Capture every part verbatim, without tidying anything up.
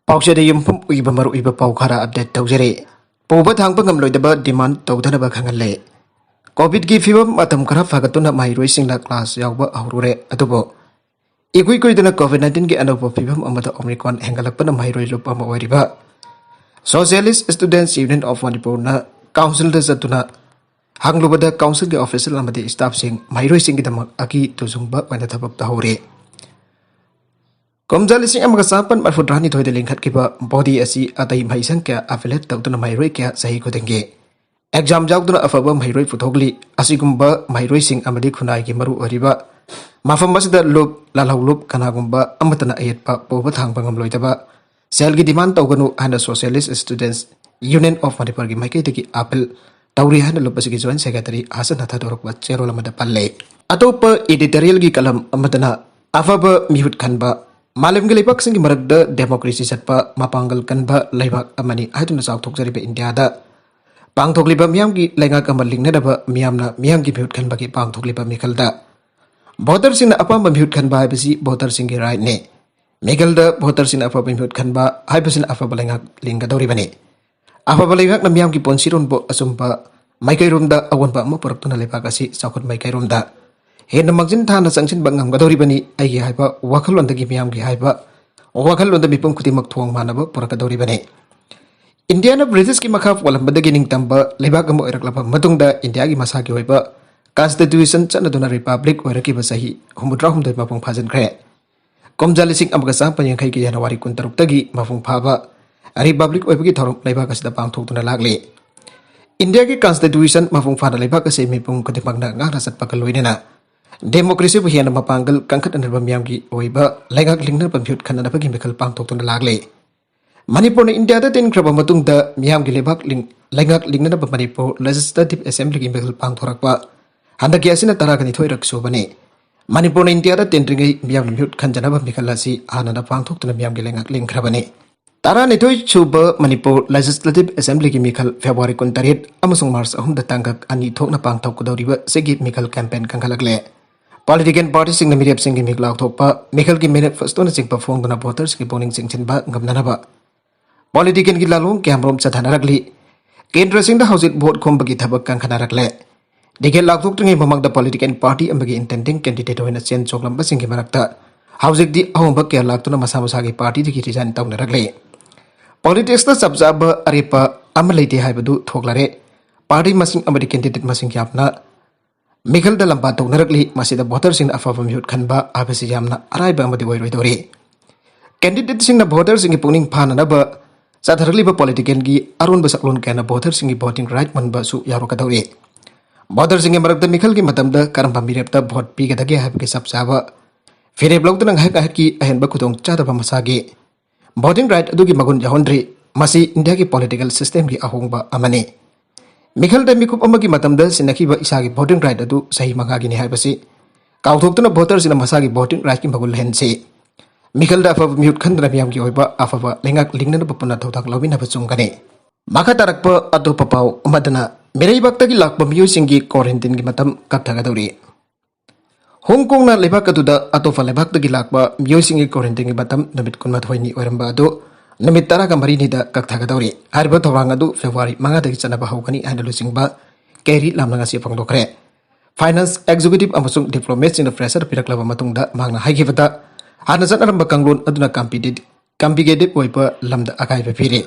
ꯄꯥꯎꯆꯦꯗ ꯌꯨꯝꯐꯝ ꯑꯣꯏꯕ ꯃꯔꯨꯑꯣꯏꯕ ꯄꯥꯎ ꯈꯔ ꯑꯞꯗꯦꯠ ꯇꯧꯖꯔꯤ꯫ ꯄꯨꯕ ꯊꯥꯡꯕ ꯉꯝꯂꯣꯏꯗꯕ ꯗꯤꯃꯥꯟ ꯇꯧꯗꯅꯕ ꯈꯪꯍꯜꯂꯦ꯫ ꯀꯣꯚꯤꯗꯀꯤ ꯐꯤꯕꯝ ꯃꯇꯝ ꯈꯔ ꯐꯒꯠꯇꯨꯅ ꯃꯍꯩꯔꯣꯏꯁꯤꯡꯅ ꯀ꯭ꯂꯥꯁ ꯌꯥꯎꯕ ꯍꯧꯔꯨꯔꯦ꯫ ꯑꯗꯨꯕꯨ ꯏꯀꯨꯏ ꯀꯨꯏꯗꯅ ꯀꯣꯚꯤꯗ ꯅꯥꯏꯟꯇꯤꯟꯒꯤ ꯑꯅꯧꯕ ꯐꯤꯕꯝ ꯑꯃꯗ ꯑꯣꯃꯤꯀ꯭ꯔꯣꯟ ꯍꯦꯟꯒꯠꯂꯛꯄꯅ ꯃꯍꯩꯔꯣꯏ ꯂꯨꯞ ꯑꯃ ꯑꯣꯏꯔꯤꯕ Socialist Students Union of ꯃꯅꯤꯄꯨꯔꯅ ꯀꯥꯎꯟꯁꯤꯜꯗ ꯆꯠꯇꯨꯅ ꯍꯪꯂꯨꯕꯗ ꯀꯥꯎꯟꯁꯤꯜꯒꯤ ꯑꯣꯐꯤꯁꯤꯌꯦꯜ ꯑꯃꯗꯤ ꯁ꯭ꯇꯥꯐꯁꯤꯡ ꯃꯍꯩꯔꯣꯏꯁꯤꯡꯒꯤꯗꯃꯛ ꯑꯀꯤ ꯇꯨꯖꯨꯡꯕ ꯑꯣꯏꯅ ꯊꯕꯛ ꯇꯧꯍꯧꯔꯤ꯫ ꯀꯨꯝꯖꯥ ꯂꯤꯁꯤꯡ ꯑꯃꯒ ꯆꯥꯃꯥꯄꯟ ꯃꯔꯤꯐꯨ ꯇꯔꯥꯅꯤꯊꯣꯏꯗ ꯂꯤꯡꯈꯠꯈꯤꯕ ꯕꯣꯗꯤ ꯑꯁꯤ ꯑꯇꯩ ꯃꯍꯩꯁꯪ ꯀꯌꯥ ꯑꯦꯐꯤꯂꯦꯠ ꯇꯧꯗꯨꯅ ꯃꯍꯩꯔꯣꯏ ꯀꯌꯥ ꯆꯍꯤ ꯈꯨꯗꯤꯡꯒꯤ ꯑꯦꯛꯖꯥꯝ ꯌꯥꯎꯗꯨꯅ ꯑꯐꯕ ꯃꯍꯩꯔꯣꯏ ꯄꯨꯊꯣꯛꯂꯤ꯫ ꯑꯁꯤꯒꯨꯝꯕ ꯃꯍꯩꯔꯣꯏꯁꯤꯡ ꯑꯃꯗꯤ ꯈꯨꯟꯅꯥꯏꯒꯤ ꯃꯔꯨ ꯑꯣꯏꯔꯤꯕ ꯃꯐꯝ ꯑꯁꯤꯗ ꯂꯨꯞ, ꯂꯥꯜꯍꯧ ꯂꯨꯞ, ꯀꯅꯥꯒꯨꯝꯕ ꯑꯃꯠꯇꯅ ꯑꯌꯦꯠꯄ ꯄꯨꯕ ꯊꯥꯡꯕ ꯉꯝꯂꯣꯏꯗꯕ ꯁꯦꯜꯒꯤ ꯗꯤꯃꯥꯟ ꯇꯧꯒꯅꯨ ꯍꯥꯏꯅ Socialist Students Union of ꯃꯅꯤꯄꯨꯔꯒꯤ ꯃꯥꯏꯀꯩꯗꯒꯤ ꯑꯥꯄꯤꯜ ꯇꯧꯔꯤ ꯍꯥꯏꯅ ꯂꯨꯞ ꯑꯁꯤꯒꯤ ꯖꯣꯏꯟ ꯁꯦꯀ꯭ꯔꯦꯇꯔꯤ ꯍꯥꯁꯟꯅ ꯊꯥꯗꯣꯔꯛꯄ ꯆꯦꯔꯣꯜ ꯑꯃꯗ ꯄꯜꯂꯦ꯫ ꯑꯇꯣꯞꯄ ꯏꯗꯤꯇꯣꯔꯤꯌꯦꯜꯒꯤ ꯀꯂꯝ ꯑꯃꯗꯅ ꯑꯐꯕ ꯃꯤꯍꯨꯠ ꯈꯟꯕ, ꯃꯥꯂꯦꯝꯒꯤ ꯂꯩꯕꯥꯛꯁꯤꯡꯒꯤ ꯃꯔꯛꯇ ꯗꯦꯃꯣꯀ꯭ꯔꯦꯁꯤ ꯆꯠꯄ ꯃꯄꯥꯡꯒꯜ ꯀꯟꯕ ꯂꯩꯕꯥꯛ ꯑꯃꯅꯤ ꯍꯥꯏꯗꯨꯅ ꯆꯥꯎꯊꯣꯛꯆꯔꯤꯕ ꯏꯟꯗꯤꯌꯥꯗ ꯄꯥꯡꯊꯣꯛꯂꯤꯕ ꯃꯤꯌꯥꯝꯒꯤ ꯂꯩꯉꯥꯛ ꯑꯃ ꯂꯤꯡꯅꯅꯕ ꯃꯤꯌꯥꯝꯅ ꯃꯤꯌꯥꯝꯒꯤ ꯃꯤꯍꯨꯠ ꯈꯟꯕꯒꯤ ꯄꯥꯡꯊꯣꯛꯂꯤꯕ ꯃꯤꯈꯜꯗ ꯚꯣꯇꯔꯁꯤꯡꯅ ꯑꯄꯥꯝꯕ ꯃꯤꯍꯨꯠ ꯈꯟꯕ ꯍꯥꯏꯕꯁꯤ ꯚꯣꯇꯔꯁꯤꯡꯒꯤ ꯔꯥꯏꯠꯅꯤ꯫ ꯃꯤꯈꯜꯗ ꯚꯣꯇꯔꯁꯤꯡꯅ ꯑꯐꯕ ꯃꯤꯍꯨꯠ ꯈꯟꯕ ꯍꯥꯏꯕꯁꯤꯅ ꯑꯐꯕ ꯂꯩꯉꯥꯛ ꯂꯤꯡꯒꯗꯧꯔꯤꯕꯅꯤ꯫ ꯑꯐꯕ ꯂꯩꯉꯥꯛꯅ ꯃꯤꯌꯥꯝꯒꯤ ꯄꯨꯟꯁꯤꯔꯣꯟꯕꯨ ꯑꯆꯨꯝꯕ ꯃꯥꯏꯀꯩꯔꯣꯝꯗ ꯑꯑꯣꯟꯕ ꯑꯃ ꯄꯨꯔꯛꯇꯨꯅ ꯂꯩꯕꯥꯛ ꯑꯁꯤ ꯆꯥꯎꯈꯠ ꯃꯥꯏꯀꯩꯔꯣꯝꯗ ꯍꯦꯟꯅ ꯃꯥꯡꯖꯤꯟ ꯊꯥꯅ ꯆꯪꯁꯤꯟꯕ ꯉꯝꯒꯗꯧꯔꯤꯕꯅꯤ꯫ ꯑꯩꯒꯤ ꯍꯥꯏꯕ ꯋꯥꯈꯜꯂꯣꯟꯗꯒꯤ ꯃꯤꯌꯥꯝꯒꯤ ꯍꯥꯏꯕ ꯋꯥꯈꯜꯂꯣꯟꯗ ꯃꯤꯄꯨꯝ ꯈꯨꯗꯤꯡꯃꯛ ꯊꯣꯡ ꯃꯥꯟꯅꯕ ꯄꯨꯔꯛꯀꯗꯧꯔꯤꯕꯅꯤ꯫ ꯏꯟꯗꯤꯌꯥꯅ ꯕ꯭ꯔꯤꯇꯤꯁꯀꯤ ꯃꯈꯥ ꯄꯣꯜꯂꯝꯕꯗꯒꯤ ꯅꯤꯡꯇꯝꯕ ꯂꯩꯕꯥꯛ ꯑꯃ ꯑꯣꯏꯔꯛꯂꯕ ꯃꯇꯨꯡꯗ ꯏꯟꯗꯤꯌꯥꯒꯤ ꯃꯁꯥꯒꯤ ꯑꯣꯏꯕ ꯀꯟꯁꯇꯤꯇ꯭ꯌꯨꯁꯟ ꯆꯠꯅꯗꯨꯅ ꯔꯤꯄꯕ꯭ꯂꯤꯛ ꯑꯣꯏꯔꯛꯈꯤꯕ ꯆꯍꯤ ꯍꯨꯝꯐꯨꯇꯔꯥꯍꯨꯝꯗꯣꯏ ꯃꯄꯨꯡ ꯐꯥꯖꯤꯟꯈ꯭ꯔꯦ꯫ ꯀꯨꯝꯖꯥ ꯂꯤꯁꯤꯡ ꯑꯃꯒ ꯆꯥꯃꯥꯄꯟ ꯌꯥꯡꯈꯩꯒꯤ ꯖꯅꯋꯥꯔꯤ ꯀꯨꯟꯇꯔꯨꯛꯇꯒꯤ ꯃꯄꯨꯡ ꯐꯥꯕ ꯔꯤꯄꯕ꯭ꯂꯤꯛ ꯑꯣꯏꯕꯒꯤ ꯊꯧꯔꯝ ꯂꯩꯕꯥꯛ ꯑꯁꯤꯗ ꯄꯥꯡꯊꯣꯛꯇꯨꯅ ꯂꯥꯛꯂꯤ꯫ ꯏꯟꯗꯤꯌꯥꯒꯤ ꯀꯟꯁꯇꯤꯇ꯭ꯌꯨꯁꯟ ꯃꯄꯨꯡ ꯐꯥꯅ ꯂꯩꯕꯥꯛ ꯑꯁꯤ ꯃꯤꯄꯨꯝ ꯈꯨꯗꯤꯡꯃꯛꯅ ꯉꯥꯛꯅ ꯆꯠꯄꯒ ꯂꯣꯏꯅꯅ ꯗꯦꯃꯣꯀ꯭ꯔꯦꯁꯤꯕꯨ ꯍꯦꯟꯅ ꯃꯄꯥꯡꯒꯜ ꯀꯟꯈꯠꯅꯅꯕ ꯃꯤꯌꯥꯝꯒꯤ ꯑꯣꯏꯕ ꯂꯩꯉꯥꯛ ꯂꯤꯡꯅꯕ ꯃꯤꯍꯨꯠ ꯈꯟꯅꯅꯕꯒꯤ ꯃꯤꯈꯜ ꯄꯥꯡꯊꯣꯛꯇꯨꯅ ꯂꯥꯛꯂꯤ꯫ ꯃꯅꯤꯄꯨꯔꯅ ꯏꯟꯗꯤꯌꯥꯗ ꯇꯤꯟꯈ꯭ꯔꯕ ꯃꯇꯨꯡꯗ ꯃꯤꯌꯥꯝꯒꯤ ꯂꯩꯕꯥꯛ ꯂꯤꯡ-, ꯂꯩꯉꯥꯛ ꯂꯤꯡꯅꯅꯕ ꯃꯅꯤꯄꯨꯔ ꯂꯦꯖꯤꯁꯂꯦꯇꯤꯚ ꯑꯦꯁꯦꯝꯕ꯭ꯂꯤꯒꯤ ꯃꯤꯈꯜ ꯄꯥꯡꯊꯣꯔꯛꯄ ꯍꯟꯗꯛꯀꯤ ꯑꯁꯤꯅ ꯇꯔꯥꯒ ꯅꯤꯊꯣꯏꯔꯛ ꯁꯨꯕꯅꯤ꯫ ꯃꯅꯤꯄꯨꯔꯅ ꯏꯟꯗꯤꯌꯥꯗ ꯇꯤꯟꯗ꯭ꯔꯤꯉꯩ ꯃꯤꯌꯥꯝꯅ ꯃꯤꯍꯨꯠ ꯈꯟꯖꯅꯕ ꯃꯤꯈꯜ ꯑꯁꯤ ꯍꯥꯟꯅꯅ ꯄꯥꯡꯊꯣꯛꯇꯨꯅ ꯃꯤꯌꯥꯝꯒꯤ ꯂꯩꯉꯥꯛ ꯂꯤꯡꯈ꯭ꯔꯕꯅꯤ꯫ ꯇꯔꯥꯅꯤꯊꯣꯏ ꯁꯨꯕ ꯃꯅꯤꯄꯨꯔ ꯂꯦꯖꯤꯁꯂꯦꯇꯤꯚ ꯑꯦꯁꯦꯝꯕ꯭ꯂꯤꯒꯤ ꯃꯤꯈꯜ ꯐꯦꯕ꯭ꯔꯨꯋꯥꯔꯤ ꯀꯨꯟꯇꯔꯦꯠ ꯑꯃꯁꯨꯡ ꯃꯥꯔꯆ ꯑꯍꯨꯝꯗ ꯇꯥꯡꯀꯛ ꯑꯅꯤ ꯊꯣꯛꯅ ꯄꯥꯡꯊꯣꯛꯀꯗꯧꯔꯤꯕ ꯑꯁꯤꯒꯤ ꯃꯤꯈꯜ ꯀꯦꯝꯄꯦꯟ ꯀꯟꯈꯠꯂꯛꯂꯦ꯫ Political partyꯁꯤꯡꯅ ꯃꯤꯔꯦꯞꯁꯤꯡꯒꯤ ꯃꯤꯍꯨꯠ ꯂꯥꯎꯊꯣꯛꯄ, ꯃꯤꯈꯜꯒꯤ ꯃꯦꯅꯤꯐꯦꯁꯇꯣꯅꯆꯤꯡꯕ ꯐꯣꯡꯗꯨꯅ ꯚꯣꯇꯔꯁꯤꯡꯒꯤ ꯄꯨꯛꯅꯤꯡ ꯆꯤꯡꯁꯤꯟꯕ ꯉꯝꯅꯅꯕ political ꯒꯤ ꯂꯥꯂꯣꯡ ꯀꯌꯥꯃꯔꯨꯝ ꯆꯠꯊꯅꯔꯛꯂꯤ꯫ ꯀꯦꯟꯗ꯭ꯔꯁꯤꯡꯗ ꯍꯧꯖꯤꯛ ꯚꯣꯠ ꯈꯣꯝꯕꯒꯤ ꯊꯕꯛ ꯀꯟꯈꯠꯅꯔꯛꯂꯦ꯫ ꯇꯤꯀꯦꯠ ꯂꯥꯎꯊꯣꯛꯇ꯭ꯔꯤꯉꯩ ꯃꯃꯥꯡꯗ political party ꯑꯃꯒꯤ intending candidate ꯑꯣꯏꯅ ꯆꯦꯟ ꯆꯣꯡꯂꯝꯕꯁꯤꯡꯒꯤ ꯃꯔꯛꯇ ꯍꯧꯖꯤꯛꯇꯤ ꯑꯍꯣꯡꯕ ꯀꯌꯥ ꯂꯥꯛꯇꯨꯅ ꯃꯁꯥ ꯃꯁꯥꯒꯤ party ꯗꯒꯤ resign ꯇꯧꯅꯔꯛꯂꯤ꯫ Politics ꯇ ꯆꯞ ꯆꯥꯕ ꯑꯔꯦꯞꯄ ꯑꯃ ꯂꯩꯇꯦ ꯍꯥꯏꯕꯗꯨ ꯊꯣꯛꯂꯔꯦ꯫ Party ꯃꯁꯤꯡ ꯑꯃꯗꯤ candidate ꯃꯁꯤꯡ ꯌꯥꯝꯅ ꯃꯤꯈꯜꯗ ꯂꯝꯕꯥ ꯇꯧꯅꯔꯛꯂꯤ꯫ ꯃꯁꯤꯗ ꯚꯣꯇꯔꯁꯤꯡꯅ ꯑꯐꯕ ꯃꯤꯍꯨꯠ ꯈꯟꯕ ꯍꯥꯏꯕꯁꯤ ꯌꯥꯝꯅ ꯑꯔꯥꯏꯕ ꯑꯃꯗꯤ ꯑꯣꯏꯔꯣꯏꯗꯧꯔꯤ꯫ Candidateꯁꯤꯡꯅ ꯚꯣꯇꯔꯁꯤꯡꯒꯤ ꯄꯨꯛꯅꯤꯡ ꯐꯥꯅꯅꯕ ꯆꯠꯊꯔꯛꯂꯤꯕ political ꯒꯤ ꯑꯔꯣꯟꯕ ꯁꯛꯂꯣꯟ ꯀꯌꯥꯅ ꯚꯣꯇꯔꯁꯤꯡꯒꯤ voting right ꯃꯨꯟꯕꯁꯨ ꯌꯥꯎꯔꯛꯀꯗꯧꯔꯤ꯫ ꯚꯣꯇꯔꯁꯤꯡꯒꯤ ꯃꯔꯛꯇ ꯃꯤꯈꯜꯒꯤ ꯃꯇꯝꯗ ꯀꯔꯝꯕ ꯃꯤꯔꯦꯞꯇ ꯚꯣꯠ ꯄꯤꯒꯗꯒꯦ ꯍꯥꯏꯕꯒꯤ ꯆꯞ ꯆꯥꯕ ꯐꯤꯔꯦꯞ ꯂꯧꯗꯨꯅ ꯉꯥꯏꯍꯥꯛ ꯉꯥꯏꯍꯥꯛꯀꯤ ꯑꯍꯦꯟꯕ ꯈꯨꯗꯣꯡꯆꯥꯗꯕ ꯃꯁꯥꯒꯤ voting right ꯑꯗꯨꯒꯤ ꯃꯒꯨꯟ ꯌꯥꯎꯍꯟꯗ꯭ꯔꯤ꯫ ꯃꯁꯤ ꯏꯟꯗꯤꯌꯥꯒꯤ political system ꯒꯤ ꯑꯍꯣꯡꯕ ꯑꯃꯅꯤ꯫ ꯃꯤꯈꯜꯗ ꯃꯤꯀꯨꯞ ꯑꯃꯒꯤ ꯃꯇꯝꯗ ꯁꯤꯟꯅꯈꯤꯕ ꯏꯁꯥꯒꯤ voting right ꯑꯗꯨ ꯆꯍꯤ ꯃꯉꯥꯒꯤꯅꯤ ꯍꯥꯏꯕꯁꯤ ꯀꯥꯎꯊꯣꯛꯇꯨꯅ ꯚꯣꯇꯔꯁꯤꯡꯅ ꯃꯁꯥꯒꯤ voting right ꯀꯤ ꯃꯒꯨꯟ ꯂꯩꯍꯟꯁꯤ꯫ ꯃꯤꯈꯜꯗ ꯑꯐꯕ ꯃꯤꯍꯨꯠ ꯈꯟꯗꯨꯅ ꯃꯤꯌꯥꯝꯒꯤ ꯑꯣꯏꯕ ꯑꯐꯕ ꯂꯩꯉꯥꯛ ꯂꯤꯡꯅꯅꯕ ꯄꯨꯟꯅ ꯊꯧꯗꯥꯡ ꯂꯧꯃꯤꯟꯅꯕ ꯆꯨꯝꯒꯅꯤ꯫ ꯃꯈꯥ ꯇꯥꯔꯛꯄ ꯑꯇꯣꯞꯄ ꯄꯥꯎ ꯑꯃꯗꯅ, ꯃꯤꯔꯩꯕꯥꯛꯇꯒꯤ ꯂꯥꯛꯄ ꯃꯤꯑꯣꯏꯁꯤꯡꯒꯤ quarantine ꯒꯤ ꯃꯇꯝ ꯀꯛꯊꯒꯗꯧꯔꯤ꯫ ꯍꯣꯡ ꯀꯣꯡꯅ ꯂꯩꯕꯥꯛ ꯑꯗꯨꯗ ꯑꯇꯣꯞꯄ ꯂꯩꯕꯥꯛꯇꯒꯤ ꯂꯥꯛꯄ ꯃꯤꯑꯣꯏꯁꯤꯡꯒꯤ quarantine ꯒꯤ ꯃꯇꯝ ꯅꯨꯃꯤꯠ ꯀꯨꯟꯃꯥꯊꯣꯏꯅꯤ ꯑꯣꯏꯔꯝꯕ ꯑꯗꯨ ꯅꯨꯃꯤꯠ ꯇꯔꯥꯒ ꯃꯔꯤꯅꯤꯗ ꯀꯛꯊꯒꯗꯧꯔꯤ꯫ ꯍꯥꯏꯔꯤꯕ ꯊꯧꯔꯥꯡ ꯑꯗꯨ February ꯃꯉꯥꯗꯒꯤ ꯆꯠꯅꯕ ꯍꯧꯒꯅꯤ ꯍꯥꯏꯅ ꯂꯨꯆꯤꯡꯕ ꯀꯦꯔꯤ ꯂꯥꯝꯅ ꯉꯁꯤ ꯐꯣꯡꯗꯣꯛꯈ꯭ꯔꯦ꯫ Finance executive ꯑꯃꯁꯨꯡ diplomat ꯁꯤꯡꯅ pressure ꯄꯤꯔꯛꯂꯕ ꯃꯇꯨꯡꯗ ꯃꯍꯥꯛꯅ ꯍꯥꯏꯈꯤꯕꯗ, ꯍꯥꯟꯅ ꯆꯠꯅꯔꯝꯕ ꯀꯥꯡꯂꯣꯟ ꯑꯗꯨꯅ competitive competitive ꯑꯣꯏꯕ ꯂꯝꯗ ꯑꯀꯥꯏꯕ ꯄꯤꯔꯤ꯫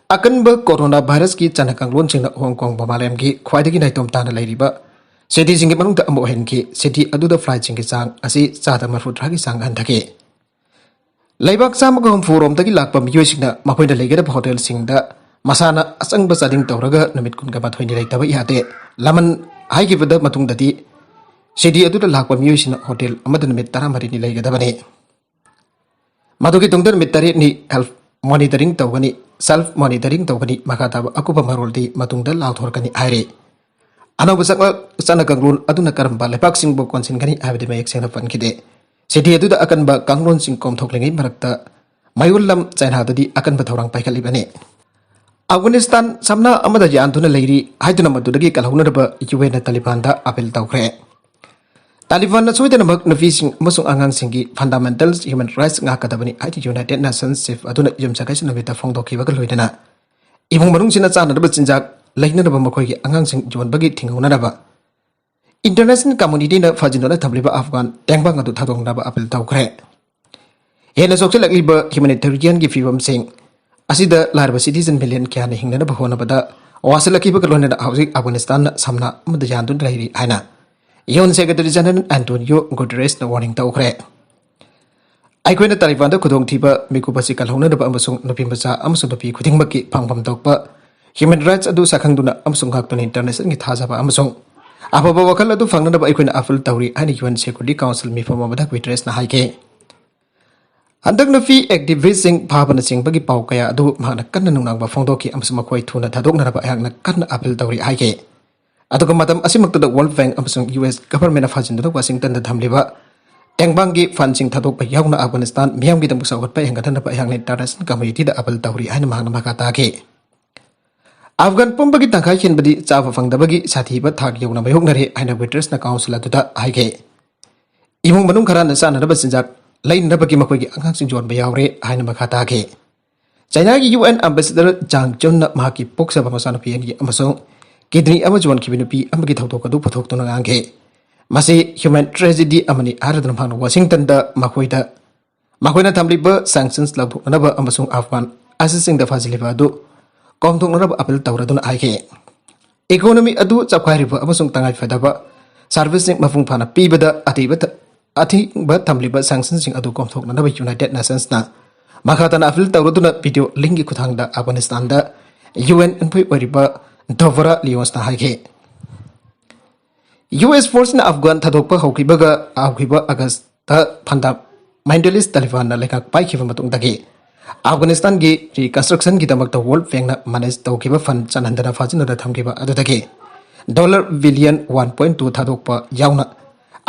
ꯑꯀꯟꯕ corona virus ꯀꯤ ꯆꯠꯅ ꯀꯥꯡꯂꯣꯟꯁꯤꯡꯅ ꯍꯣꯡ ꯀꯣꯡꯕꯨ ꯃꯥꯂꯦꯝꯒꯤ ꯈ꯭ꯋꯥꯏꯗꯒꯤ ꯅꯥꯏꯇꯣꯝ ꯇꯥꯅ ꯂꯩꯔꯤꯕ city ꯁꯤꯡꯒꯤ ꯃꯅꯨꯡꯗ ꯑꯃ ꯑꯣꯏꯍꯟꯈꯤ꯫ City ꯑꯗꯨꯗ flight ꯁꯤꯡꯒꯤ ꯆꯥꯡ ꯑꯁꯤ ꯆꯥꯗ ꯃꯔꯤꯐꯨꯇꯔꯥꯒꯤ ꯆꯥꯡ ꯍꯟꯊꯈꯤ꯫ ꯂꯩꯕꯥꯛ ꯆꯥꯝꯃꯒ ꯍꯨꯝꯐꯨ ꯔꯣꯝꯗꯒꯤ ꯂꯥꯛꯄ ꯃꯤꯑꯣꯏꯁꯤꯡꯅ ꯃꯈꯣꯏꯅ ꯂꯩꯒꯗꯕ hotel ꯁꯤꯡꯗ ꯃꯁꯥꯅ ꯑꯆꯪꯕ ꯆꯥꯗꯤꯡ ꯇꯧꯔꯒ ꯅꯨꯃꯤꯠ ꯀꯨꯟꯒ ꯃꯥꯊꯣꯏꯅꯤ ꯂꯩꯇꯕ ꯌꯥꯗꯦ꯫ ꯂꯃꯟ ꯍꯥꯏꯈꯤꯕꯗ ꯃꯇꯨꯡꯗꯗꯤ city ꯑꯗꯨꯗ ꯂꯥꯛꯄ ꯃꯤꯑꯣꯏꯁꯤꯡꯅ hotel ꯑꯃꯗ ꯅꯨꯃꯤꯠ ꯇꯔꯥꯃꯔꯤꯅꯤ ꯂꯩꯒꯗꯕꯅꯤ꯫ ꯃꯗꯨꯒꯤ ꯇꯨꯡꯗ ꯅꯨꯃꯤꯠ ꯇꯔꯦꯠꯅꯤ health monitoring ꯇꯧꯒꯅꯤ, self monitoring ꯇꯧꯒꯅꯤ꯫ ꯃꯈꯥ ꯇꯥꯕ ꯑꯀꯨꯞꯄ ꯃꯔꯣꯜꯗꯤ ꯃꯇꯨꯡꯗ ꯂꯥꯎꯊꯣꯔꯛꯀꯅꯤ ꯍꯥꯏꯔꯤ꯫ ꯑꯅꯧꯕ ꯆꯠꯅ ꯆꯠꯅ ꯀꯥꯡꯂꯣꯟ ꯑꯗꯨꯅ ꯀꯔꯝꯕ ꯂꯩꯕꯥꯛꯁꯤꯡꯕꯨ ꯀꯣꯟꯁꯤꯟꯒꯅꯤ ꯍꯥꯏꯕꯗꯤ ꯃꯌꯦꯛ ꯁꯦꯡꯅ ꯄꯟꯈꯤꯗꯦ꯫ City ꯑꯗꯨꯗ ꯑꯀꯟꯕ ꯀꯥꯡꯂꯣꯟꯁꯤꯡ ꯀꯣꯝꯊꯣꯛꯂꯤꯉꯩ ꯃꯔꯛꯇ ꯃꯌꯣꯜ ꯂꯝ ꯆꯥꯏꯅꯥꯗꯗꯤ ꯑꯀꯟꯕ ꯊꯧꯔꯥꯡ ꯄꯥꯏꯈꯠꯂꯤꯕꯅꯤ꯫ ꯑꯐꯒꯥꯅꯤꯁꯇꯥꯟ ꯁꯝꯅꯥ ꯑꯃꯗ ꯌꯥꯟꯗꯨꯅ ꯂꯩꯔꯤ ꯍꯥꯏꯗꯨꯅ ꯃꯗꯨꯗꯒꯤ ꯀꯜꯍꯧꯅꯅꯕ ꯌꯨ ꯑꯦꯟꯅ ꯇꯥꯂꯤꯕꯥꯟꯗ appeal ꯇꯧꯈ꯭ꯔꯦ꯫ ꯇꯥꯂꯤꯕꯥꯟꯅ ꯁꯣꯏꯗꯅꯃꯛ ꯅꯨꯄꯤꯁꯤꯡ ꯑꯃꯁꯨꯡ ꯑꯉꯥꯡꯁꯤꯡꯒꯤ fundamental human rights ꯉꯥꯛꯀꯗꯕꯅꯤ ꯍꯥꯏꯅ United Nations Chief ꯑꯗꯨꯅ ꯌꯨꯝꯁꯀꯩꯁ ꯅꯨꯃꯤꯠꯇ ꯐꯣꯡꯗꯣꯛꯈꯤꯕꯒ ꯂꯣꯏꯅꯅ ꯏꯃꯨꯡ ꯃꯅꯨꯡꯁꯤꯅ ꯆꯥꯅꯅꯕ ꯆꯤꯟꯖꯥꯛ ꯂꯩꯅꯅꯕ ꯃꯈꯣꯏꯒꯤ ꯑꯉꯥꯡꯁꯤꯡ ꯌꯣꯟꯕꯒꯤ ꯊꯤꯡꯍꯧꯅꯅꯕ international communityꯅ ꯐꯥꯖꯤꯟꯗꯨꯅ ꯊꯝꯂꯤꯕ ꯑꯐꯒꯥꯟ ꯇꯦꯡꯕꯥꯡ ꯑꯗꯨ ꯊꯥꯗꯣꯛꯅꯕ appeal ꯇꯧꯈ꯭ꯔꯦ꯫ ꯍꯦꯟꯅ ꯁꯣꯛꯆꯤꯜꯂꯛꯂꯤꯕ humanitarianꯒꯤ ꯐꯤꯕꯝꯁꯤꯡ ꯑꯁꯤꯗ ꯂꯥꯏꯔꯕ citizen million ꯀꯌꯥꯅ ꯍꯤꯡꯅꯅꯕ ꯍꯣꯠꯅꯕꯗ ꯋꯥꯁꯤꯜꯂꯛꯈꯤꯕꯒ ꯂꯣꯏꯅꯅ ꯍꯧꯖꯤꯛ ꯑꯐꯒꯥꯅꯤꯁꯇꯥꯟꯅ ꯁꯝꯅ ꯑꯃꯗ ꯌꯥꯟꯗꯨꯅ ꯂꯩꯔꯤ ꯍꯥꯏꯅ UN Secretary General Antonio Guterresꯅ warning ꯇꯧꯈ꯭ꯔꯦ꯫ ꯑꯩꯈꯣꯏꯅ ꯇꯥꯂꯤꯕꯥꯟꯗ ꯈꯨꯗꯣꯡꯊꯤꯕ ꯃꯤꯀꯨꯞ ꯑꯁꯤ ꯀꯜꯍꯧꯅꯅꯕ ꯑꯃꯁꯨꯡ ꯅꯨꯄꯤ ꯃꯆꯥ ꯑꯃꯁꯨꯡ ꯅꯨꯄꯤ ꯈꯨꯗꯤꯡꯃꯛꯀꯤ ꯐꯪꯐꯝ ꯊꯣꯛꯄ human rights ꯑꯗꯨ ꯁꯛꯈꯪꯗꯨꯅ ꯑꯃꯁꯨꯡ ꯉꯥꯛꯇꯨꯅ internationalꯒꯤ ꯊꯥꯖꯕ ꯑꯃꯁꯨꯡ ꯑꯐꯕ ꯋꯥꯈꯜ ꯑꯗꯨ ꯐꯪꯅꯅꯕ ꯑꯩꯈꯣꯏꯅ appeal ꯇꯧꯔꯤ ꯍꯥꯏꯅ UN Security Council ꯃꯤꯐꯝ ꯑꯃꯗ Guterresꯅ ꯍꯥꯏꯈꯤ꯫ ꯍꯟꯗꯛ ꯅꯨꯄꯤ activistꯁꯤꯡ ꯐꯥꯕꯅꯆꯤꯡꯕꯒꯤ ꯄꯥꯎ ꯀꯌꯥ ꯑꯗꯨ ꯃꯍꯥꯛꯅ ꯀꯟꯅ ꯅꯨꯡꯅꯥꯡꯕ ꯐꯣꯡꯗꯣꯛꯈꯤ ꯑꯃꯁꯨꯡ ꯃꯈꯣꯏ ꯊꯨꯅ ꯊꯥꯗꯣꯛꯅꯅꯕ ꯑꯩꯍꯥꯛꯅ ꯀꯟꯅ appeal ꯇꯧꯔꯤ ꯍꯥꯏꯈꯤ꯫ ꯑꯗꯨꯒ ꯃꯇꯝ ꯑꯁꯤꯃꯛꯇꯗ World Bank ꯑꯃꯁꯨꯡ US governmentꯅ ꯐꯥꯖꯤꯟꯗꯨꯅ Washingtonꯗ ꯊꯝꯂꯤꯕ ꯇꯦꯡꯕꯥꯡꯒꯤ fundꯁꯤꯡ ꯊꯥꯗꯣꯛꯄ ꯌꯥꯎꯅ ꯑꯐꯒꯥꯅꯤꯁꯇꯥꯟ ꯃꯤꯌꯥꯝꯒꯤꯗꯃꯛ ꯆꯥꯎꯈꯠꯄ ꯍꯦꯟꯒꯠꯍꯟꯅꯕ ꯑꯩꯍꯥꯛꯅ international communityꯗ appeal ꯇꯧꯔꯤ ꯍꯥꯏꯅ ꯃꯍꯥꯛꯅ ꯃꯈꯥ ꯇꯥꯈꯤ꯫ ꯑꯐꯒꯥꯟ ꯄꯨꯝꯕꯒꯤ ꯇꯪꯈꯥꯏ ꯍꯦꯟꯕꯗꯤ ꯆꯥꯕ ꯐꯪꯗꯕꯒꯤ ꯁꯥꯊꯤꯕ ꯊꯥꯛ ꯌꯧꯅ ꯃꯥꯌꯣꯛꯅꯔꯦ ꯍꯥꯏꯅ Guterresꯅ council ꯑꯗꯨꯗ ꯍꯥꯏꯈꯤ꯫ ꯏꯃꯨꯡ ꯃꯅꯨꯡ ꯈꯔꯅ ꯆꯥꯅꯅꯕ ꯆꯤꯟꯖꯥꯛ ꯂꯩꯅꯅꯕꯒꯤ ꯃꯈꯣꯏꯒꯤ ꯑꯉꯥꯡꯁꯤꯡ ꯌꯣꯟꯕ ꯌꯥꯎꯔꯦ ꯍꯥꯏꯅ ꯃꯈꯥ ꯇꯥꯈꯤ꯫ ꯆꯥꯏꯅꯥꯒꯤ UN ambassador Zhang Junꯅ ꯃꯍꯥꯛꯀꯤ ꯄꯣꯛꯆꯕ ꯃꯆꯥꯅꯨꯄꯤ ꯑꯅꯤ ꯑꯃꯁꯨꯡ kidney ꯑꯃ ꯌꯣꯟꯈꯤꯕ ꯅꯨꯄꯤ ꯑꯃꯒꯤ ꯊꯧꯗꯣꯛ ꯑꯗꯨ ꯄꯨꯊꯣꯛꯇꯨꯅ ꯉꯥꯡꯈꯤ꯫ ꯃꯁꯤ human tragedy ꯑꯃꯅꯤ ꯍꯥꯏꯔꯗꯨꯅ ꯃꯍꯥꯛꯅ Washingtonꯗ ꯃꯈꯣꯏꯗ ꯃꯈꯣꯏꯅ ꯊꯝꯂꯤꯕ sanctions ꯂꯧꯊꯣꯛꯅꯅꯕ ꯑꯃꯁꯨꯡ ꯑꯐꯒꯥꯟ ISISꯁꯤꯡꯗ ꯐꯥꯖꯤꯜꯂꯤꯕ ꯑꯗꯨ ꯀꯣꯝꯊꯣꯛꯅꯅꯕ appeal ꯇꯧꯔꯗꯨꯅ ꯍꯥꯏꯈꯤ꯫ Economy ꯑꯗꯨ ꯆꯞꯈꯥꯏꯔꯤꯕ ꯑꯃꯁꯨꯡ ꯇꯉꯥꯏꯐꯗꯕ serviceꯁꯤꯡ ꯃꯄꯨꯡ ꯐꯥꯅ ꯄꯤꯕꯗ ꯑꯊꯤꯕ ꯊ-, ꯑꯊꯤꯡꯕ ꯊꯝꯂꯤꯕ sanctionꯁꯤꯡ ꯑꯗꯨ ꯀꯣꯝꯊꯣꯛꯅꯅꯕ United Nationsꯅ ꯃꯈꯥ ꯇꯥꯅ appeal ꯇꯧꯔꯗꯨꯅ video linkꯀꯤ ꯈꯨꯠꯊꯥꯡꯗ ꯑꯐꯒꯥꯅꯤꯁꯇꯥꯟꯗ UN envoy ꯑꯣꯏꯔꯤꯕ Deborah Lyonsꯅ ꯍꯥꯏꯈꯤ꯫ US forceꯅ ꯑꯐꯒꯥꯟ ꯊꯥꯗꯣꯛꯄ ꯍꯧꯈꯤꯕꯒ ꯍꯧꯈꯤꯕ Augustꯇ fundamentalist ꯇꯥꯂꯤꯕꯥꯟꯅ ꯂꯩꯉꯥꯛ ꯄꯥꯏꯈꯤꯕ ꯃꯇꯨꯡꯗꯒꯤ ꯑꯐꯒꯥꯅꯤꯁꯇꯥꯟꯒꯤ reconstructionꯒꯤꯗꯃꯛꯇ World Bankꯅ manage ꯇꯧꯈꯤꯕ fund ꯆꯟꯍꯟꯗꯅ ꯐꯥꯖꯤꯟꯗꯨꯅ ꯊꯝꯈꯤꯕ ꯑꯗꯨꯗꯒꯤ dollar billion one point two ꯊꯥꯗꯣꯛꯄ ꯌꯥꯎꯅ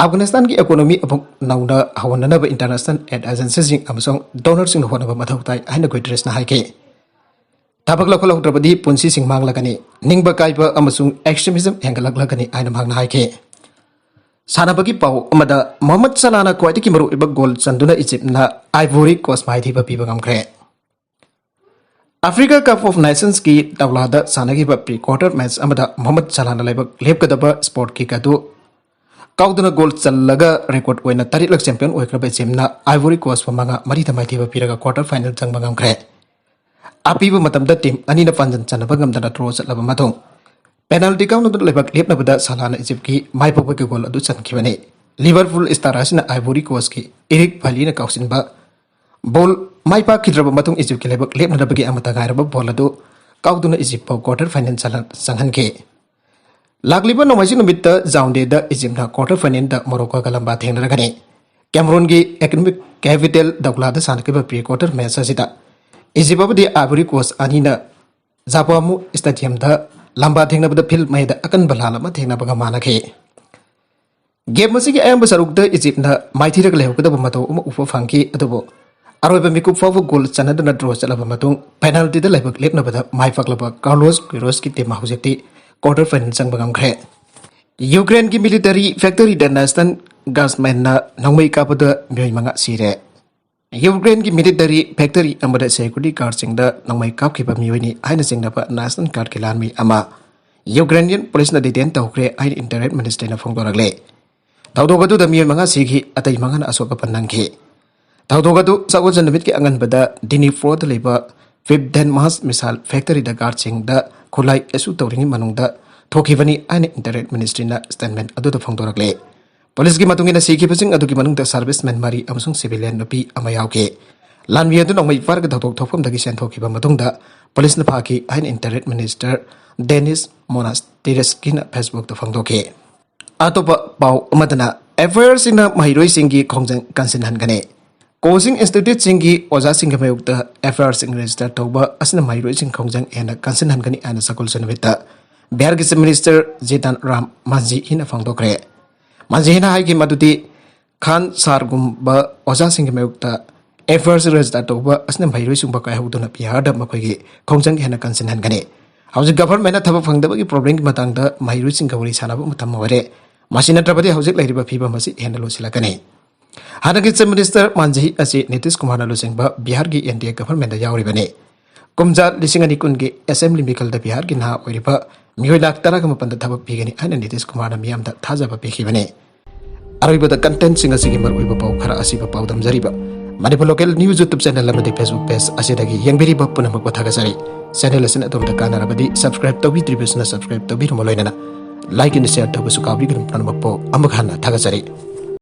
ꯑꯐꯒꯥꯅꯤꯁꯇꯥꯟꯒꯤ economy ꯑꯃꯨꯛ ꯅꯧꯅ ꯍꯧꯍꯟꯅꯅꯕ international aid agencyꯁꯤꯡ ꯑꯃꯁꯨꯡ donorꯁꯤꯡꯅ ꯍꯣꯠꯅꯕ ꯃꯊꯧ ꯇꯥꯏ ꯍꯥꯏꯅ Guterresꯅ ꯍꯥꯏꯈꯤ꯫ ꯊꯕꯛ ꯂꯧꯈꯠꯍꯧꯗ꯭ꯔꯕꯗꯤ ꯄꯨꯟꯁꯤꯁꯤꯡ ꯃꯥꯡꯂꯒꯅꯤ, ꯅꯤꯡꯕ ꯀꯥꯏꯕ ꯑꯃꯁꯨꯡ extremism ꯍꯦꯟꯒꯠꯂꯛꯂꯒꯅꯤ ꯍꯥꯏꯅ ꯃꯍꯥꯛꯅ ꯍꯥꯏꯈꯤ꯫ ꯁꯥꯟꯅꯕꯒꯤ ꯄꯥꯎ ꯑꯃꯗ, ꯃꯣꯍꯃꯗ ꯁꯂꯥꯅ ꯈ꯭ꯋꯥꯏꯗꯒꯤ ꯃꯔꯨꯑꯣꯏꯕ ꯒꯣꯜ ꯆꯟꯗꯨꯅ ꯏꯖꯤꯞꯅ ꯑꯥꯏꯚꯣꯔꯤ ꯀꯣꯁ ꯃꯥꯏꯊꯤꯕ ꯄꯤꯕ ꯉꯝꯈ꯭ꯔꯦ꯫ ꯑꯐ꯭ꯔꯤꯀꯥ ꯀꯞ ꯑꯣꯐ ꯅꯦꯁꯟꯁꯀꯤ ꯇꯧꯂꯥꯗ ꯁꯥꯟꯅꯈꯤꯕ ꯄ꯭ꯔꯤ ꯀ꯭ꯋꯥꯔꯇꯔ ꯃꯦꯆ ꯑꯃꯗ ꯃꯣꯍꯃꯗ ꯁꯂꯥꯅ ꯂꯥꯏꯕꯛ ꯂꯦꯞꯀꯗꯕ ꯁ꯭ꯄꯣꯠ ꯀꯤꯛ ꯑꯗꯨ ꯀꯥꯎꯗꯨꯅ ꯒꯣꯜ ꯆꯜꯂꯒ ꯔꯦꯀꯣꯔꯗ ꯑꯣꯏꯅ ꯇꯔꯦꯠꯂꯛ ꯆꯦꯝꯄꯤꯌꯟ ꯑꯣꯏꯈ꯭ꯔꯕ ꯏꯖꯤꯞꯅ ꯑꯥꯏꯚꯣꯔꯤ ꯀꯣꯁꯄꯨ ꯃꯉꯥ ꯃꯔꯤꯗ ꯃꯥꯏꯊꯤꯕ ꯄꯤꯔꯒ ꯀ꯭ꯋꯥꯔꯇꯔ ꯐꯥꯏꯅꯦꯜ ꯆꯪꯕ ꯉꯝꯈ꯭ꯔꯦ꯫ ꯑꯄꯤꯕ ꯃꯇꯝꯗ ꯇꯤꯝ ꯑꯅꯤꯅ ꯄꯥꯟꯖꯟ ꯆꯟꯅꯕ ꯉꯝꯗꯅ ꯗ꯭ꯔꯣ ꯆꯠꯂꯕ ꯃꯇꯨꯡ, ꯄꯦꯅꯥꯜꯇꯤ ꯀꯥꯎꯅꯗꯨꯅ ꯂꯥꯏꯕꯛ ꯂꯦꯞꯅꯕꯗ ꯁꯂꯥꯅ ꯏꯖꯤꯞꯀꯤ ꯃꯥꯏ ꯄꯥꯛꯄꯒꯤ ꯒꯣꯜ ꯑꯗꯨ ꯆꯟꯈꯤꯕꯅꯤ꯫ ꯂꯤꯚꯔꯄꯨꯜ ꯁ꯭ꯇꯥꯔ ꯑꯁꯤꯅ ꯑꯥꯏꯚꯣꯔꯤ ꯀꯣꯁꯀꯤ ꯏꯔꯤꯛ ꯚꯥꯂꯤꯅ ꯀꯥꯎꯁꯤꯟꯕ ꯕꯣꯜ ꯃꯥꯏ ꯄꯥꯛꯈꯤꯗ꯭ꯔꯕ ꯃꯇꯨꯡ, ꯏꯖꯤꯞꯀꯤ ꯂꯥꯏꯕꯛ ꯂꯦꯞꯅꯅꯕꯒꯤ ꯑꯃꯠꯇ ꯉꯥꯏꯔꯕ ꯕꯣꯜ ꯑꯗꯨ ꯀꯥꯎꯗꯨꯅ ꯏꯖꯤꯞꯄꯨ ꯀ꯭ꯋꯥꯔꯇꯔ ꯐꯥꯏꯅꯦꯜ ꯆꯪꯍꯟꯈꯤ꯫ ꯂꯥꯛꯂꯤꯕ ꯅꯣꯡꯃꯥꯏꯖꯤꯡ ꯅꯨꯃꯤꯠꯇ ꯌꯥꯎꯟꯗꯦꯗ ꯏꯖꯤꯞꯅ ꯀ꯭ꯋꯥꯔꯇꯔ ꯐꯥꯏꯅꯦꯜꯗ ꯃꯣꯔꯣꯀꯣꯒ ꯂꯝꯕꯥ ꯊꯦꯡꯅꯔꯒꯅꯤ꯫ ꯀꯦꯃꯔꯣꯟꯒꯤ ꯏꯀꯣꯅꯣꯃꯤꯛ ꯀꯦꯄꯤꯇꯦꯜ ꯗꯧꯂꯥꯗ ꯁꯥꯟꯅꯈꯤꯕ ꯄ꯭ꯔꯤ ꯀ꯭ꯋꯥꯔꯇꯔ ꯃꯦꯆ ꯑꯁꯤꯗ ꯏꯖꯤꯞ ꯑꯃꯗꯤ ꯑꯥꯏꯚꯣꯔꯤ ꯀꯣꯁ ꯑꯅꯤꯅ ꯖꯥꯄꯥꯃꯨ ꯁ꯭ꯇꯦꯗꯤꯌꯝꯗ ꯂꯝꯕꯥ ꯊꯦꯡꯅꯕꯗ ꯐꯤꯜ ꯃꯌꯥꯏꯗ ꯑꯀꯟꯕ ꯂꯥꯟ ꯑꯃ ꯊꯦꯡꯅꯕꯒ ꯃꯥꯟꯅꯈꯤ꯫ ꯒꯦꯝ ꯑꯁꯤꯒꯤ ꯑꯌꯥꯝꯕ ꯁꯔꯨꯛꯇ ꯏꯖꯤꯞꯅ ꯃꯥꯏꯊꯤꯔꯒ ꯂꯩꯍꯧꯒꯗꯕ ꯃꯇꯧ ꯑꯃ ꯎꯕ ꯐꯪꯈꯤ, ꯑꯗꯨꯕꯨ ꯑꯔꯣꯏꯕ ꯃꯤꯀꯨꯞ ꯐꯥꯎꯕ ꯒꯣꯜ ꯆꯟꯅꯗꯨꯅ ꯗ꯭ꯔꯣ ꯆꯠꯂꯕ ꯃꯇꯨꯡ, ꯄꯦꯅꯥꯜꯇꯤꯗ ꯂꯥꯏꯕꯛ ꯂꯦꯞꯅꯕꯗ ꯃꯥꯏ ꯄꯥꯛꯂꯕ ꯀꯥꯔꯂꯣꯁ ꯀ꯭ꯌꯨꯔꯣꯁꯀꯤ ꯇꯤꯝ ꯍꯧꯖꯤꯛꯇꯤ ꯀ꯭ꯋꯥꯔꯇꯔ ꯐꯥꯏꯅꯦꯜ ꯆꯪꯕ ꯉꯝꯈ꯭ꯔꯦ꯫ ꯌꯨꯀ꯭ꯔꯦꯟꯒꯤ ꯃꯤꯂꯤꯇꯔꯤ ꯐꯦꯛꯇꯔꯤꯗ ꯅꯦꯁꯅꯦꯜ ꯒꯥꯔꯗꯁꯃꯦꯟꯅ ꯅꯣꯡꯃꯩ ꯀꯥꯞꯄꯗ ꯃꯤꯑꯣꯏ ꯃꯉꯥ ꯁꯤꯔꯦ꯫ ꯌꯨꯀ꯭ꯔꯦꯟꯒꯤ ꯃꯤꯂꯤꯇꯔꯤ ꯐꯦꯛꯇꯔꯤ ꯑꯃꯗ ꯁꯦꯀ꯭ꯌꯨꯔꯤꯇꯤ ꯒꯥꯔꯗꯁꯤꯡꯗ ꯅꯣꯡꯃꯩ ꯀꯥꯞꯈꯤꯕ ꯃꯤꯑꯣꯏꯅꯤ ꯍꯥꯏꯅ ꯆꯤꯡꯅꯕ ꯅꯦꯁꯅꯦꯜ ꯒꯥꯔꯗꯀꯤ ꯂꯥꯟꯃꯤ ꯑꯃ ꯌꯨꯀ꯭ꯔꯦꯅꯤꯌꯟ ꯄꯨꯂꯤꯁꯅ ꯗꯤꯇꯦꯟ ꯇꯧꯈ꯭ꯔꯦ ꯍꯥꯏꯅ ꯏꯟꯇꯔꯅꯦꯠ ꯃꯤꯅꯤꯁꯇ꯭ꯔꯤꯅ ꯐꯣꯡꯗꯣꯔꯛꯂꯦ꯫ ꯊꯧꯗꯣꯛ ꯑꯗꯨꯗ ꯃꯤꯑꯣꯏ ꯃꯉꯥ ꯁꯤꯈꯤ, ꯑꯇꯩ ꯃꯉꯥꯅ ꯑꯁꯣꯛ ꯑꯄꯟ ꯅꯪꯈꯤ꯫ ꯊꯧꯗꯣꯛ ꯑꯗꯨ ꯁꯒꯣꯜꯁꯦꯟ ꯅꯨꯃꯤꯠꯀꯤ ꯑꯉꯟꯕꯗ ꯗꯤꯅꯤꯄ꯭ꯔꯣꯗ ꯂꯩꯕ ꯐꯤꯞꯗꯦꯟꯃꯥꯁ ꯃꯤꯁꯥꯏꯜ ꯐꯦꯛꯇꯔꯤꯗ ꯒꯥꯔꯗꯁꯤꯡꯗ ꯈꯨꯠꯂꯥꯏ ꯏꯁꯨ ꯇꯧꯔꯤꯉꯩ ꯃꯅꯨꯡꯗ ꯊꯣꯛꯈꯤꯕꯅꯤ ꯍꯥꯏꯅ ꯏꯟꯇꯔꯅꯦꯠ ꯃꯤꯅꯤꯁꯇ꯭ꯔꯤꯅ ꯁ꯭ꯇꯦꯠꯃꯦꯟ ꯑꯗꯨꯗ ꯐꯣꯡꯗꯣꯔꯛꯂꯦ꯫ ꯄꯨꯂꯤꯁꯀꯤ ꯃꯇꯨꯡ ꯏꯟꯅ ꯁꯤꯈꯤꯕꯁꯤꯡ ꯑꯗꯨꯒꯤ ꯃꯅꯨꯡꯗ ꯁꯔꯚꯤꯁꯃꯦꯟ ꯃꯔꯤ ꯑꯃꯁꯨꯡ ꯁꯤꯚꯤꯂꯤꯌꯟ ꯅꯨꯄꯤ ꯑꯃ ꯌꯥꯎꯈꯤ꯫ ꯂꯥꯟꯃꯤ ꯑꯗꯨ ꯅꯣꯡꯃꯩ ꯄꯥꯏꯔꯒ ꯊꯧꯗꯣꯛ ꯊꯣꯛꯐꯝꯗꯒꯤ ꯆꯦꯟꯊꯣꯛꯈꯤꯕ ꯃꯇꯨꯡꯗ ꯄꯨꯂꯤꯁꯅ ꯐꯥꯈꯤ ꯍꯥꯏꯅ ꯏꯟꯇꯔꯅꯦꯠ ꯃꯤꯅꯤꯁꯇꯔ ꯗꯦꯅꯤꯁ ꯃꯣꯅꯥꯁꯇꯤꯔꯁꯀꯤꯅ ꯐꯦꯁꯕꯨꯛꯇ ꯐꯣꯡꯗꯣꯛꯈꯤ꯫ ꯑꯇꯣꯞꯄ ꯄꯥꯎ ꯑꯃꯗꯅ, ꯑꯦꯐ ꯑꯥꯏ ꯑꯥꯔꯁꯤꯡꯅ ꯃꯍꯩꯔꯣꯏꯁꯤꯡꯒꯤ ꯈꯣꯡꯖꯪ ꯀꯟꯁꯤꯟꯍꯟꯒꯅꯤ꯫ ꯀꯣꯆꯤꯡ ꯏꯟꯁꯇꯤꯇ꯭ꯌꯨꯠꯁꯤꯡꯒꯤ ꯑꯣꯖꯥꯁꯤꯡꯒꯤ ꯃꯥꯌꯣꯛꯇ ꯑꯦꯐ ꯑꯥꯏ ꯑꯥꯔꯁꯤꯡ ꯔꯦꯖꯤꯁꯇꯔ ꯇꯧꯕ ꯑꯁꯤꯅ ꯃꯍꯩꯔꯣꯏꯁꯤꯡ ꯈꯣꯡꯖꯪ ꯍꯦꯟꯅ ꯀꯟꯁꯤꯟꯍꯟꯒꯅꯤ ꯍꯥꯏꯅ ꯁꯒꯣꯜꯁꯦꯟ ꯅꯨꯃꯤꯠꯇ ꯕꯤꯍꯥꯔꯒꯤ ꯆꯤꯐ ꯃꯤꯅꯤꯁꯇꯔ ꯖꯤꯇꯥꯟ ꯔꯥꯝ ꯃꯥꯟꯖꯤꯅ ꯐꯣꯡꯗꯣꯛꯈ꯭ꯔꯦ꯫ ꯃꯥꯟꯖꯤꯅ ꯍꯥꯏꯈꯤ ꯃꯗꯨꯗꯤ ꯈꯥꯟ ꯁꯥꯔꯒꯨꯝꯕ ꯑꯣꯖꯥꯁꯤꯡꯒꯤ ꯃꯥꯌꯣꯛꯇ ꯑꯦꯐ ꯑꯥꯏ ꯑꯥꯔꯁꯤꯡ ꯔꯦꯖꯤꯁꯇꯔ ꯇꯧꯕ ꯑꯁꯤꯅ ꯃꯍꯩꯔꯣꯏꯁꯤꯡꯕꯨ ꯀꯥꯏꯍꯧꯗꯨꯅ ꯕꯤꯍꯥꯔꯗ ꯃꯈꯣꯏꯒꯤ ꯈꯣꯡꯖꯪ ꯍꯦꯟꯅ ꯀꯟꯁꯤꯟꯍꯟꯒꯅꯤ꯫ ꯍꯧꯖꯤꯛ ꯒꯚꯔꯟꯃꯦꯟꯠꯅ ꯊꯕꯛ ꯐꯪꯗꯕꯒꯤ ꯄ꯭ꯔꯣꯕ꯭ꯂꯦꯝꯒꯤ ꯃꯇꯥꯡꯗ ꯃꯍꯩꯔꯣꯏꯁꯤꯡꯒ ꯋꯥꯔꯤ ꯁꯥꯟꯅꯕ ꯃꯇꯝ ꯑꯣꯏꯔꯦ꯫ ꯃꯁꯤ ꯅꯠꯇ꯭ꯔꯕꯗꯤ ꯍꯧꯖꯤꯛ ꯂꯩꯔꯤꯕ ꯐꯤꯕꯝ ꯑꯁꯤ ꯍꯦꯟꯅ ꯂꯨꯁꯤꯜꯂꯛꯀꯅꯤ꯫ ꯍꯟꯗꯛꯀꯤ Chief Minister ꯃꯥꯟꯖꯤ ꯑꯁꯤ ꯅꯤꯇꯤꯁ ꯀꯨꯃꯥꯔꯅ ꯂꯨꯆꯤꯡꯕ ꯕꯤꯍꯥꯔꯒꯤ N D A governmentꯗ ꯌꯥꯎꯔꯤꯕꯅꯤ꯫ ꯀꯨꯝꯖꯥ ꯂꯤꯁꯤꯡ ꯑꯅꯤ ꯀꯨꯟꯒꯤ assembly ꯃꯤꯈꯜꯗ ꯕꯤꯍꯥꯔꯒꯤ ꯅꯍꯥ ꯑꯣꯏꯔꯤꯕ ꯃꯤꯑꯣꯏ ꯂꯥꯈ ꯇꯔꯥꯒ ꯃꯥꯄꯟꯗ ꯊꯕꯛ ꯄꯤꯒꯅꯤ ꯍꯥꯏꯅ ꯅꯤꯇꯤꯁ ꯀꯨꯃꯥꯔꯅ ꯃꯤꯌꯥꯝꯗ ꯊꯥꯖꯕ ꯄꯤꯈꯤꯕꯅꯤ꯫ ꯑꯔꯣꯏꯕꯗ contentꯁꯤꯡ ꯑꯁꯤꯒꯤ ꯃꯔꯨꯑꯣꯏꯕ ꯄꯥꯎ ꯈꯔ ꯑꯁꯤꯕ ꯄꯥꯎꯗꯝꯖꯔꯤꯕ Manipur Local News YouTube channel ꯑꯃꯗꯤ Facebook page ꯑꯁꯤꯗꯒꯤ ꯌꯦꯡꯕꯤꯔꯤꯕ ꯄꯨꯝꯅꯃꯛꯄꯨ ꯊꯥꯒꯠꯆꯔꯤ꯫ Channel ꯑꯁꯤꯅ ꯑꯗꯣꯝꯗ ꯀꯥꯟꯅꯔꯕꯗꯤ subscribe ꯇꯧꯕꯤꯗ꯭ꯔꯤꯕꯁꯤꯅ subscribe ꯇꯧꯕꯤꯔꯝꯕ ꯂꯣꯏꯅꯅ like and share ꯇꯧꯕꯁꯨ ꯀꯥꯎꯕꯤꯒꯅꯨ꯫ ꯄꯨꯝꯅꯃꯛꯄꯨ ꯑꯃꯨꯛ ꯍꯟꯅ ꯊꯥꯒꯠꯆꯔꯤ꯫